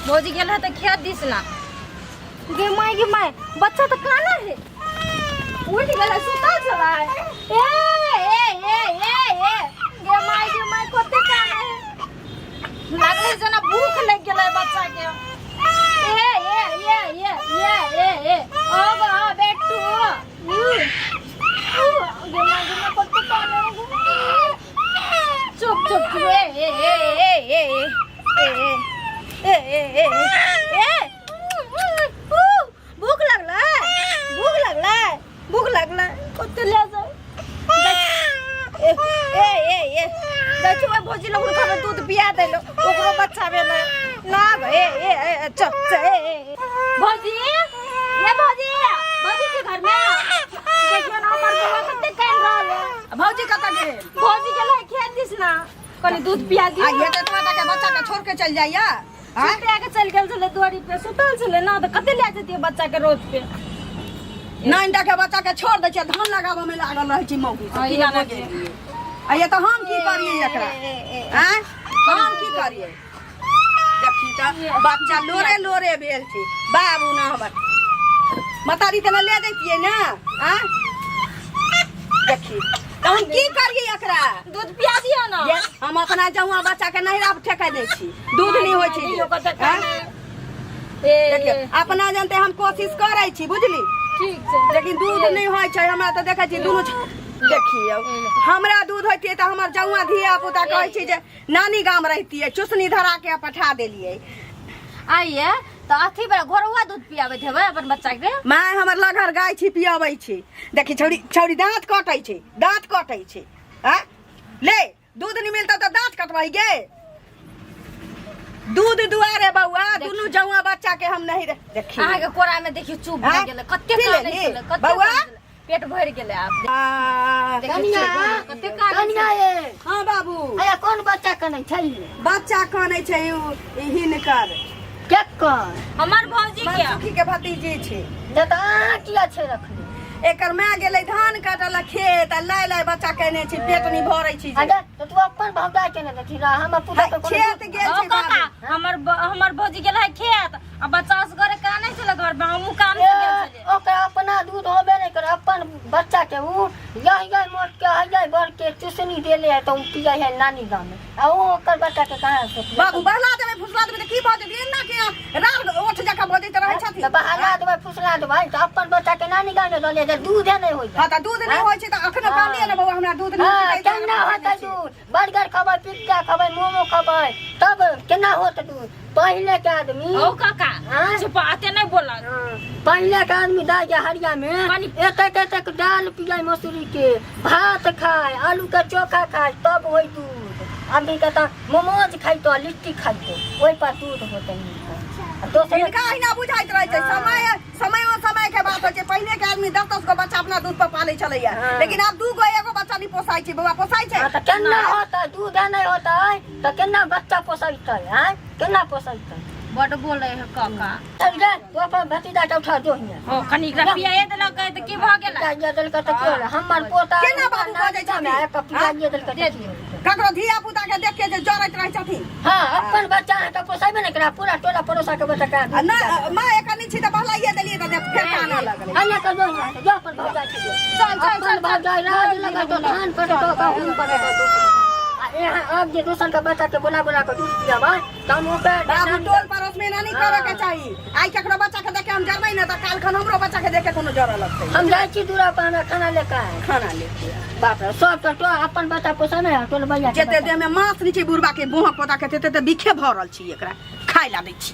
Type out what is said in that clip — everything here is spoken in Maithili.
भौजी गेल है तऽ खेत दिस ना। गे माय, गे माय, बच्चा तऽ काना है, उठ गेल है, सुतल छलै। ए ए ए ए ए, गे माय, गे माय, कते काना है, लागलै जेना भूख लागि गेलै बच्चा के। ए ए ए ए ए ए ए, ओ गो बेटू, उ उ, गे माय, गे माय, कते काना है। चुप चुप चुप, ए ए ए ए ए ए ए ए ए ए ए, भूख लागलै, भूख लागलै, भूख लागलै, कते ले जाओ। ए ए ए ए, जाइ छी ओहि भौजी लग, हुनका में दूध पिया देलो, ओकरो बच्चा भेलै ना। ए ए ए, चल चल, ए ए भौजी, ए भौजी, भौजी के घर में देखियो ना, हमर बौआ कते कान रहल है। भौजी कतऽ गेल? भौजी गेल है खेत दिस ना, कनी दूध पिया आ दियौ। ये तऽ एतबा टा के बच्चा के छोड़ के चलि जाइया? आँय? सुते के चलि गेल छलै, दुआरी पे सुतल छलै ना, तऽ कते लए जतियै बच्चा के रोड पे? नाइन टा के बच्चा के छोड़ दै छियै, धान लगाबऽ में लागल रहै छै मौगी सब। हाँ, की ये जाने भौजी। गेलियै। आ ये तऽ हम की करियै एकरा? आँय, हम की करियै? देखी तऽ बच्चा लोरे लोरे भेल छै। बाबू ना, हमर मतारी तऽ ले दैतियै ने। आँय, देखी तऽ हम की करियै एकरा? दूध पिया दियौ ना। ये, हम अपना जौआ बच्चा के नैहरा ठेका दै छी, दूध नहि होइ छै। दियौ, कते आँय? खाना। ए देखियौ, अपना जानते हम कोशिश करै छी, बुझली? ठीक छै। लेकिन दूध नहि होइ छै हमरा। तऽ देखै छी दुनू, देखियौ, हमरा दूध होइतियै तऽ हमर जौआ धिया पुता कहै छै जे नानी गाम रहितियै, चुसनी धरा के पठा देलियै। आइए तऽ अथी बला घरौआ दूध पियाबैत हेबै अपन बच्चा के। माय, हमर लगहर गाय छी, पियाबै छी। देखी, छौड़ी छौड़ी दाँत कटै छै, दाँत कटै छै। आँ ले, दूध नहीं मिलता तऽ दाँत कटवाई गे दूध दुआरे। बौआ, दुनू जौआ बच्चा के हम नहीं देखी। अहाँके कोरा में देखियौ, चुप भए आँय? गेलै। कते पी कानै लेली? छलै, कते बौआ? कानै छलै। पेट भरि गेलै आब। आ, देखियौ, कनिया, चुप भए गेलै, कते कानै कनिया छलै। ये। हाँ बाबू। अरे, कोन बच्चा कनै छै? बच्चा कानै छै उ हिनकर। केकर? हमर भौजी के। मनसुखी के भतीजी छै। तऽ अहाँ किया छै रखने? एकर माय गेलै धान काटल खेत आ लाय लाय बच्चा केने छै, पेट नहीं भरै छै जे। अरे, तऽ तू अपन भौजा के ने देखी हमर पुता के कोनो खेत गेल ओ छै काका, बाबू। हमर भौजी गेल है खेत आ बच्चा असगरे कानै छलै घर में, हमहूँ काम से गेल छलियै। ओकरा अपना दूध होबे नहि करे, अपन बच्चा के उ यही यही मोट के हई बढ़ के चुसनी देले है, तऽ उ पियै है नानी गाँव में, आ उ ओकर बच्चा के कहाँ से पियै? बाबू, बहला देबै, फुसला देबै तऽ की भऽ जेतै? एना के राड़ ओठ जकाँ बजैत रहै छथिन। तऽ बहला देबै, फुसला देबै तऽ अपन बच्चा के नानी गाँव में दले जे दूधे नहि होइ। हाँ, तऽ दूध नहीं होइ छै तऽ अखनो कहलियै ने बौआ, हमरा दूध नहि होइ छै। केना होतै दूध? बर्गर खबै, पिज्जा खबै, मोमो खबै, तब केना होत दूध? पहिले के आदमी ओ काका। हाँ? चुप, अते नहि बोलत। हाँ, पहिले के आदमी दाइ के हरिया में एतेक एतेक दाल पियै, मसूरी के भात खाय, आलू के चोखा खाय, तब होय दूध। अभी के तऽ मोमोज खाइतो, लिट्टी खाइतो, ओहि पर दूध होतै आ दोसर हिनका अहिना बुझाइत रहै छै। समय समय ओ समय के बात होइ छै। पहिने के आदमी 10 10 गो बच्चा अपना दूध पर पालै छलैया। लेकिन आब दू गो एगो बच्चा नहीं पोसाइ छै। बौआ, पोसाइ छै? हाँ, तऽ केना होतै? दूध नहि होतै तऽ केना बच्चा पोसैतै? आँय, केना पोसैतै? बड बोलै है काका। चल जा, तू अपन भतीजा के उठा जो हियाँ। ओ कनि एकरा पियाए देलक तऽ की भऽ गेलै? पियाइए देलकै तऽ की होलै? हमर पोता केना बाबू बजै छथिन? पियाइए देलकै तऽ की होलै? ककरो धिया पुता के देख के जे जरैत रहै छथिन। हाँ, अपन बच्चा अहाँके पोसेबे नहि करा, पूरा टोला पड़ोसा के बच्चा के। आ ना माँ, एकर नहि छी तऽ बहलाइए देलियै तऽ देख फेर कानऽ लगलै। अन्य कर जो हियाँ, जो अपन भौजाई के जो। चल चल। अपन चल। भौजाई राज लगा तो धान कटतो, गहूम कटतो, आ यहाँ आब जे दोसर के बच्चा के बोला बोला के दूध पियाबै तऽ हम ओकर बाबू, टोल पड़ोस में एना नहीं करे के चाही। आइ ककरो बच्चा के देख के हम जरबै ने तऽ काल खन हमरो बच्चा के देख के कोनो जरऽ लगतै। हम जाइ छी दूरा पर, हमरा खाना लेके आए। खाना लेके आए। बाप रे, सब तऽ तो अपन बच्चा पोसै नहि, टोल भैया के जते बच्चा। देह में मांस नहि छै बुढ़बा के, बोहा पोता के, तेते ते बिखे भरल छी। एकरा खाय ला दै छी।